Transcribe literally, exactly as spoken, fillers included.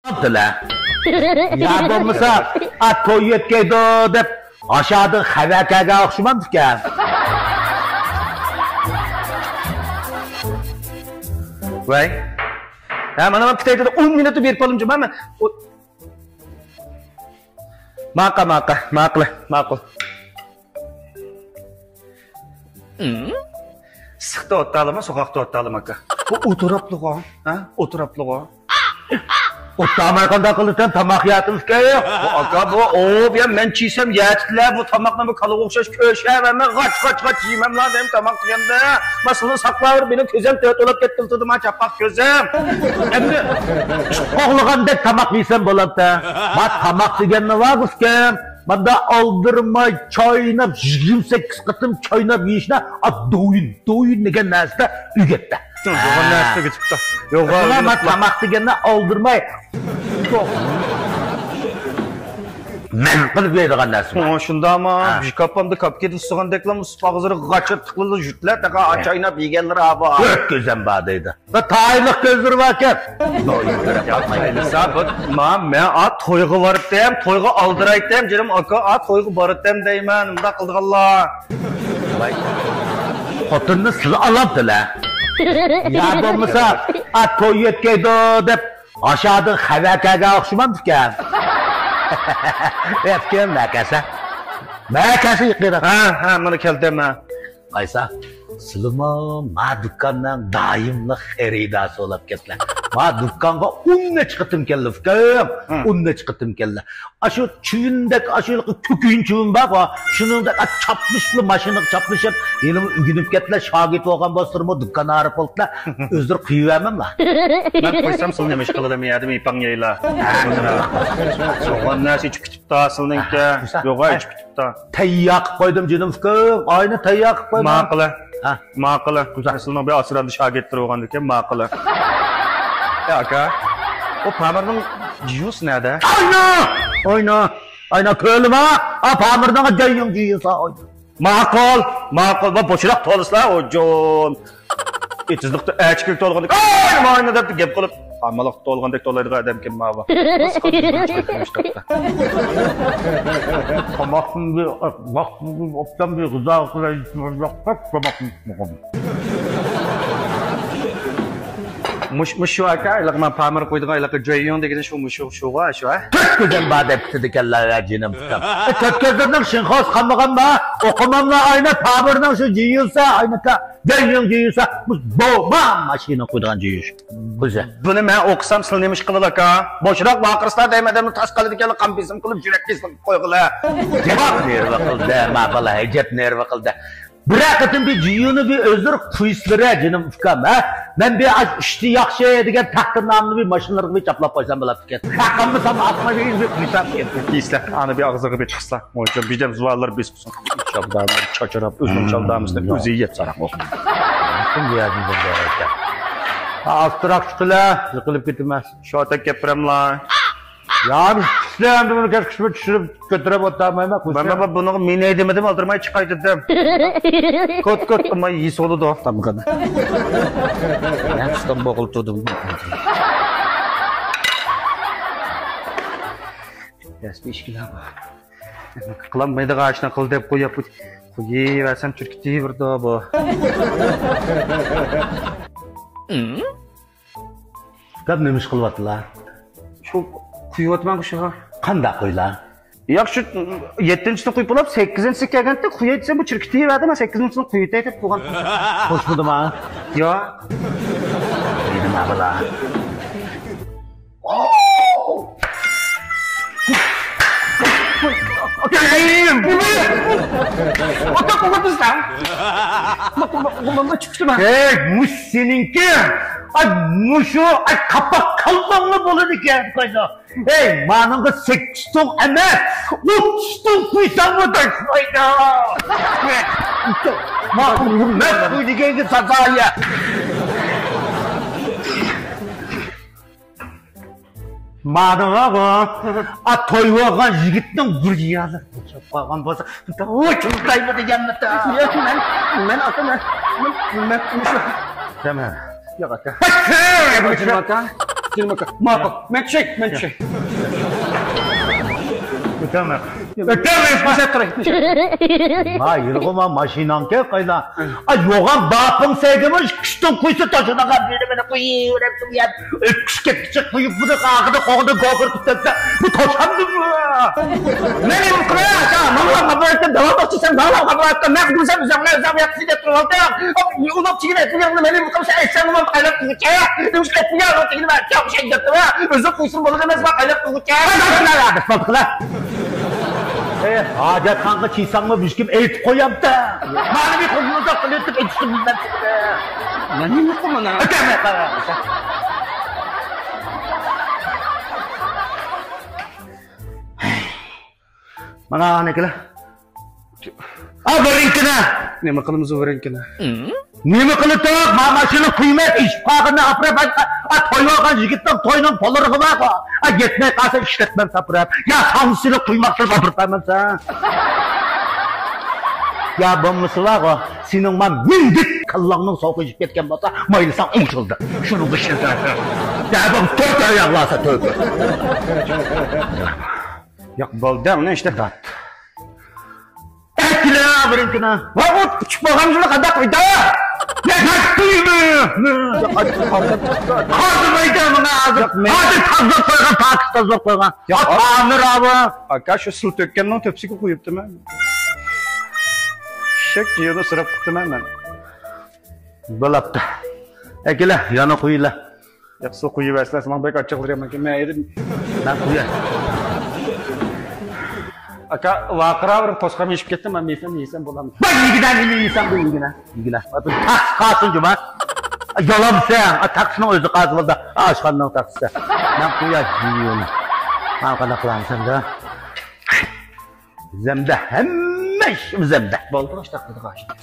ئاپتىلە. يا بولمىسا، ئا، توي يەتكەيدۇ دەپ، ئاشادىن خەۋەر كەلگەن ئوخشىمامدىكەن. ۋەي. ھە، مانا مەن پۈتەيدە ئون مىنۇتتا بېرىپ بولۇمچۇ، مانا. ماقا، ماقا، ماقۇل، ماقۇل. ئىسسىقتا ئولتۇرالىما، سوغۇقتا ئولتۇرالىما، ئاكا؟ بۇ ئولتۇراپلىغۇ، ھە؟ ئولتۇراپلىغۇ. ئولتۇرالماي قانداق قىلىسەن، تاماق يەتمىسكەن. بۇ ئاكا، بۇ، ئو، بۇ يا مەن چىيسەم يەتىدىلە، بۇ تاماقنى بۇ كالىغا ئوخشاش كۆشەۋەرمەي، غاچ، غاچ، غاچ يېيمەملا دەيمەن تاماق دېگەندە. مەن سىزنى ساقلاۋېرىپ، مېنىڭ كۆزۈم تۆت بولاپ كەتتى، تۇردى ما چاپاق كۆزۈم. ئەمدى ئۇسسۇغلىغاندەك تاماق يېسەم بولامتى. ما تاماق دېگەننى ۋاغۇسكەن. ماندا ئالدىرماي چايناپ، يىگىرمە سەككىز قېتىم چايناپ يېيىشنى، ئا، دويۇن، دويۇن دېگەن نەرسىدە ئۆگەتتى. يوغان نەرسە ئۆگىتىپتۇ. يوغان، ما تاماق دېگەننى ئالدىرماي. مەن قىلىپ يەيدىغان نەرسە. ھە، شۇنداقما؟ ھە. بىر كاپامدا كاپكىدە ئۇسسىغاندەكلا، ئاغزىغا غاچاپ تىقىلىدۇ، جۈتلەر، تاقا چايناپ يېگەنلىرى بار. تۆت كۆزەم بار دەيدۇ. بۇ تايلىق كۆزلىرى باركەن. ئايلىسا، بۇ، ما، مەن، ئا، تويغا باراتتىم، تويغا ئالدىرايتتىم، جېنىم ئاكا، ئا، تويغا باراتتىم دەيمەن، مۇنداق قىلىدىغانلار. ۋاي، خوتۇننى سىلى ئالامتىلە. يا بولمىسا، ئا، توي يەتكەيدۇ دەپ، ئاشادىن خەۋەر كەلگەن ئوخشىمامدىكەن. يەتكەن مەكەسە. مەكەسە يېقىندا. ھە، ھە، مانا كەلدىم، ھە. قايسا، سىلىمۇ ما دۇكاننىڭ دائىملىق خېرىدارى بولاپ كەتتىلە. ما دۇكانغا ئون نەچچە قېتىم كەلدى، ئۇكام. ھە. ئون نەچچە قېتىم كەلدى. ئاشۇ چىۋىندەك، ئاشۇ كۆكۈيۈن چىۋىن بار، شۇنىڭدەك چاپلىشىپلا، ماشىنىغا چاپلىشىپ، ھېلىمۇ ئۆگىنىپ كەتتىلە، شاگىرت بولغان بولسىلىرمۇ دۇكان ئارىپ بولۇپتىلە، ئۆزلىرى قويۇۋەرمەملا. مەن قويسام، سىلى نېمە ئىش قىلىدۇ، مەن يەردىن يېپىڭ يەيلا. ھە، نېمە؟ سوغان نەرسە ئىچىپ كېتىپتۇ، سىلىنىڭكى. ھە، ھە. يوغان ئىچىپ كېتىپتۇ. تەييار قىلىپ قويدۇم، جېنىم ئۇكام. ئاينى تەييار قىلىپ قويدۇم. ماقۇل. ھە. ماقۇل. گۈزەل. سىلىنىڭ بىر ئاسرايدۇ شاگىرتلىرى بولغاندىكىن ماقۇل. يا ئاكا، ئۇ پامىرنىڭ جىيۇسى نەدە؟ ئاينا! ئاينا! ئاينا كۆرلىما! ئا، پامىرنىڭ جەييۇڭ جىيۇسى ئاينا. ماقۇل، ماقۇل. بۇ بوشراق تولىسىلا، ئوجۇن. ئېتىزلىقتا ئەچكىلىك تولغاندەك، ئاينا، ئاينا دەپ گەپ قىلىپ، ئامانلىق تولغاندەك تولايدىغان ئادەمكەن ماۋۇ. تاماقنى بىر، تاماقنى بىر ئوبدان بىر غىزا قىلاي دېسىڭىز، ياق، تاماقنى يېمىغان. مۇش-، مۇشۇ ئاكا، ھېلىقى مەن پامىر قويىدىغان ھېلىقى جۆييۇڭ دېگىنى شۇ، مۇشۇ، شۇغۇ، شۇ، ھە؟ تۆت كۆزۈم بار دەپ كېتىدىكەنلەر، ۋە جېنىم ئۇكام. ئە، تۆت كۆزلىرىنىڭ شىنخوسى قالمىغانما؟ ئوقۇماملا ئاينا پامىرنىڭ شۇ جىيۇسى، ئاينىكا، جۆييۇڭ جىيۇسى، بۇ، بۇ، ما، ماشىنا قويىدىغان جىيۇش. بۇنى مەن ئوقۇسام، سىلى نېمە ئىش قىلىدۇ، ئاكا؟ بوشراق ۋارقىرىسىلا دەيمەن، ئادەمنى تاس قىلىدىكەنلا، قان بېسىم قىلىپ، يۈرەك كېسىلىگە قويغىلى. جاۋاب نېرۋا قىلدى، ما بالا، ھەجەپ نېرۋا قىلدى. بىرەر قېتىم بىر جىيۇنى بىر ئۆزلىرى قۇيسىلىرى، جېنىم ئۇكام، ھە؟ مەن بىر ئاش ئىشتى ياخشى دېگەن تەقدىرنامىنى بىر ماشىنىلىرىغا بىر چاپلاپ قويسام بولاتتىكەن. ھە، قالمىسام ئاتما بىر يۈزلۈك قۇيسام. يېسىلە، ئانى بىر ئاغزىغا بىر تىقسىلا. مويچام بىدەم زۇۋانلار بېسىپ. چالدامىسى چاچراپ، ئۆزىنىڭ چالدامىسىنى ئۆزى يەپ ساراق بولسۇن. بۇ يەردىن بۇنداق ئەكەن. ھا، ئاستىراق چىقىلە، يىقىلىپ كېتىمەن. شۇ ئاتەك گەپ بېرەملا. يا، بىز كىشىلەر ئەمدى بۇنى كەچ قىسمەن چۈشۈرۈپ كۆتۈرۈپ ئولتۇرمايمەن، مەن، مەن بۇنىڭغا مىنەي دېمىدىم، ئالدىرىماي چىقاي دېدىم. كوت، كوت قىلماي يېسە بولىدۇ تامىقىنى. مەن قىسقان بوغۇلتۇردۇم. يەس، بېشىكلا بار. قىلالمايدىغان ئىشنى قىل دەپ قويۇپ، قويۇۋەرسەم، چۈركىتىۋېرىدۇ بۇ. گەپ نېمە ئىش قىلىۋاتىلا؟ شۇ قويۇۋاتىمەن شۇ. قانداق قويلا؟ ياق، شۇ يەتتىنچىسىنى قويۇپ بولۇپ، سەككىزىنچىسى كەلگەندە قوياي دېسەم، بۇ چۈركىتىۋەردى، مەن سەككىزىنچىسىنى قويۇۋېتەي دەپ قويغان. قوشمىدىما؟ ياق. دېدىم، ئابلا. ھەي، مۇشۇ سېنىڭكى، ئاي، مۇشۇ، ئاي، قاپاق كاللاڭلا بولىدىكەن، قايدا. ھەي، مانىڭغا سەككىز توڭ ئەمەس، ئوتتۇز توڭ قۇيساڭمۇ تاشلايدۇ. ما، مەن قۇي دېگەنگە سازايە. مانىڭغا، ئا، توي بولغان يىگىتنىڭ بىر يالى بوشاپ قالغان بولسا، ئۇ چىلتايمۇ دېگەنمىتى؟ ياق، مەن، مەن ئاكا، مەن، مەن، مەن، مەن، مەن، ياق، ئاكا. ئاكا! ئاكا! جېنىم ئاكا، ماقۇل. مەن چۈشەي، مەن چۈشەي. ئۆتەڭ. ئۆتەڭ، مەن. ماشىنا قىراي. ما، يۈرغۇما ماشىناڭكەن قايدا؟ ئا، يوغان داپىڭ سەيدىمۇ ئىككى ئۈچ تون قويسا تاشلىغان بىرى مېنى قويۇۋېرىپتۇ يا. ئۆتكۈچ كەتكۈچە قويۇپ بۇنى ئاغىدا قوغدا گوگۇر تۇتۇپتا. بۇ توشامدىمۇ؟ مەن نېمە قىلاي؟ ماڭا خەۋەر ئېيتىپ داۋاملاشتۇرسام، ماڭا خەۋەر ئېيتىپ، نەق بىلسەم، ئۆزۈڭلار ئۆزۈڭ ياقىسى دەپ تۇرۇۋالدىڭ. ئۇنىڭ تېگىنى ئېيتىپ، مەن نېمە قىلسا ئېيتسام، ئۇنىڭ قايلاپ تۇرغۇچە. نېمە ئېيتىپ، ئۇنىڭ تېگىنى ئېيتسام، شەي دەپتۇ. ئۆزۈڭ قويسۇن بولىدۇ ئەمەسمۇ، قايلاپ تۇرغۇچە. ئەي، ھاجەتخانىغا چىقساڭمۇ، بىر كىم ئېيتىپ قويامتى. مانا بىر قىزنى ئۇزاق قىلىۋېتىپ ئېيتىشنى بىلمەپتىكەن. مەن نېمە قىلىمەن؟ مانا ئانىكىلەر. ئا، بىرىنكىنى. نېمە قىلىمىز ئۇ بىرىنكىنى؟ نېمە قىلىتۇق؟ ما ماشىنا قۇيماس، ئېشىپ قالغىنىنى ئاپىرىپ، ئا، تويۇۋالغان يىگىتنىڭ تويىنىڭ پۇللىرىغا بارغۇ. ئا، يەتمەي قالسا ئىشلەتمەن ساپىراپ. يا ساڭزىسىنى قۇيماقچىلىق ئاپىرىپ قالمامسەن. يا بولمىسىلا، سېنىڭ ما مىندىك كاللاڭنىڭ سوقۇشۇپ كەتكەن بولسا، مايلىساڭ ئوڭشىلدى. شۇنىڭغا ئىشلىتەرسەن. يا بۇ تۆت ئاياغلاسا تۆت. ياق، بولدى، ئۇنى ئىشلە. ئەكىلە بىرىنكىنى. ۋا ئۇ ئۇچۇپ بولغان شۇنى قانداق قويدا؟ يا نەق قىلىمەن. قاردىمايدۇ ماڭا ھازىر. ھازىر تازىلاپ قويغان، پاكىز تازىلاپ قويغان. ياق، ئا، تامىر ئاۋۇ. ئاكا، شۇ سىل تۆككەننىڭ تۆپىسىگە قويۇپتىمەن. ئىششەك جىيىنى ئىسراپ قىپتىمەن مەن. بولاپتۇ. ئەكىلە، يەنە قويۇلە. ياق، سۇ قويۇۋەرسىلە، سېنىڭ بەك ئاچچىقلىرى يامان ئىكەن. مەن يېدىم. مەن قوياي. ئاكا، ۋارقىراۋېرىپ توسقام ئېشىپ كەتتىم، مەن يېسەم، يېسەم بولامدۇ؟ مەن يېگىنە، نېمە يېسەم بۇ يېگىنە. يېگىنە. تاخسا قالسۇن جۇما. يالامسەن، تاخسىنىڭ ئۆزى قالسا بولدى. ئاشخانىنىڭ تاخسىسى. مەن قوياي. مەن قانداق قىلامسەن دە؟ زەمدە، ھەممە ئىش زەمدە. بولدى، باشلاپ قىلدى، باشلاپ.